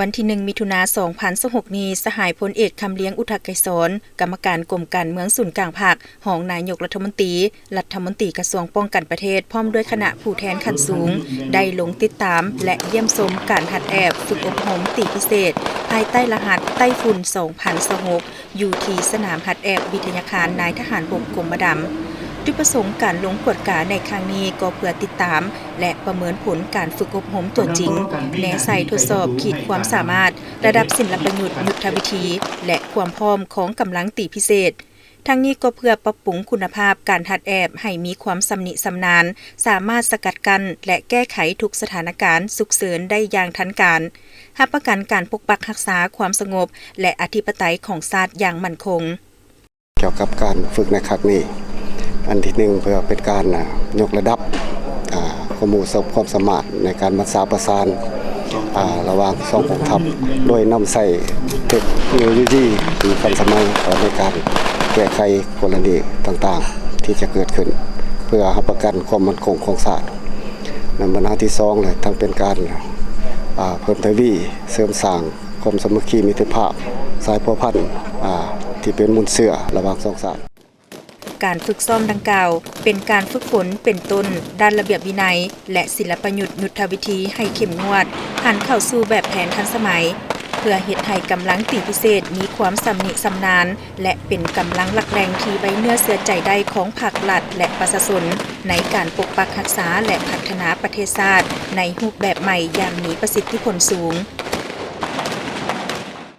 ວັນທີໜຶ່ງ ມິຖຸນາ ສອງພັນຊາວຫົກນີ້, ສະຫາຍພົນເອກ ຄຳລຽງ ອຸທະໄກສອນ ກຳມະການກົມການເມືອງສູນກາງພັກ, ຮອງນາຍົກລັດຖະມົນຕີ, ລັດຖະມົນຕີກະຊວງປ້ອງກັນປະເທດ ພ້ອມດ້ວຍຄະນະຜູ້ແທນຂັ້ນສູງ ໄດ້ລົງຕິດຕາມ ແລະ ຢ້ຽມຊົມການຫັດແອບຝຶກອົບຮົມຕີພິເສດ ພາຍໃຕ້ລະຫັດໄຕ້ຝຸ່ນ ສອງພັນຊາວຫົກ ຢູ່ທີ່ສະໜາມຫັດແອບວິທະຍາຄານນາຍທະຫານບົກກົມມະດຳ. ຈຸດປະສົງການລົງກວດກາໃນຄັ້ງນີ້ກໍເພື່ອຕິດຕາມ ແລະ ປະເມີນຜົນການຝຶກອົບຮົມຕົວຈິງ, ແນໃສ່ທົດສອບຂີດຄວາມສາມາດ, ລະດັບສິນລະປະຍຸດ, ຍຸດທະວິທີ ແລະ ຄວາມພ້ອມຂອງກຳລັງຕີພິເສດ. ທັງນີ້ກໍເພື່ອປັບປຸງຄຸນນະພາບການຫັດແອບໃຫ້ມີຄວາມຊຳນິຊຳນານ, ສາມາດສະກັດກັ້ນ ແລະ ແກ້ໄຂທຸກສະຖານະການສຸກເສີນໄດ້ຢ່າງທັນການ, ຮັບປະກັນການປົກປັກຮັກສາຄວາມສະຫງົບ ແລະ ອະທິປະໄຕຂອງຊາດຢ່າງໝັ້ນຄົງ. ກ່ຽວກັບການຝຶກໃນຄັ້ງນີ້, ອັນທີໜຶ່ງ ເພື່ອເປັນການ ອ່າ ຍົກລະດັບ ອ່າ ຄວາມຮູ້ຄວາມສາມາດໃນການປະສານປະສານ ອ່າ ລະຫວ່າງສອງກອງທັບ ໂດຍນຳໃຊ້ເທັກໂນໂລຢີທີ່ທັນສະໄໝ ເອີ່ ໃນການແກ້ໄຂກໍລະນີຕ່າງໆທີ່ຈະເກີດຂຶ້ນ ເພື່ອຮັບປະກັນຄວາມໝັ້ນຄົງຂອງຊາດ. ໃນບັນຫາທີສອງ ແລະ ທັງເປັນການ ອ່າ ເພີ່ມທະວີເສີມສ້າງຄວາມສາມັກຄີມິດຕະພາບ ສາຍພົວພັນ ອ່າ ທີ່ເປັນມູນເຊື້ອລະຫວ່າງສອງຊາດ. ການຝຶກຊ້ອມດັ່ງກ່າວ ເປັນການຝຶກຝົນເປັນຕົ້ນດ້ານລະບຽບວິໄນ ແລະ ສິນລະປະຍຸດຍຸດທະວິທີໃຫ້ເຂັ້ມງວດ, ຫັນເຂົ້າສູ່ແບບແຜນທັນສະໄໝ ເພື່ອເຮັດໃຫ້ກຳລັງຕີພິເສດມີຄວາມຊຳນິຊຳນານ ແລະ ເປັນກຳລັງຫຼັກແຫຼ່ງທີ່ໄວ້ເນື້ອເຊື່ອໃຈໄດ້ຂອງພັກລັດ ແລະ ປະຊາຊົນ ໃນການປົກປັກຮັກສາ ແລະ ພັດທະນາປະເທດຊາດໃນຮູບແບບໃໝ່ຢ່າງມີປະສິດທິຜົນສູງ.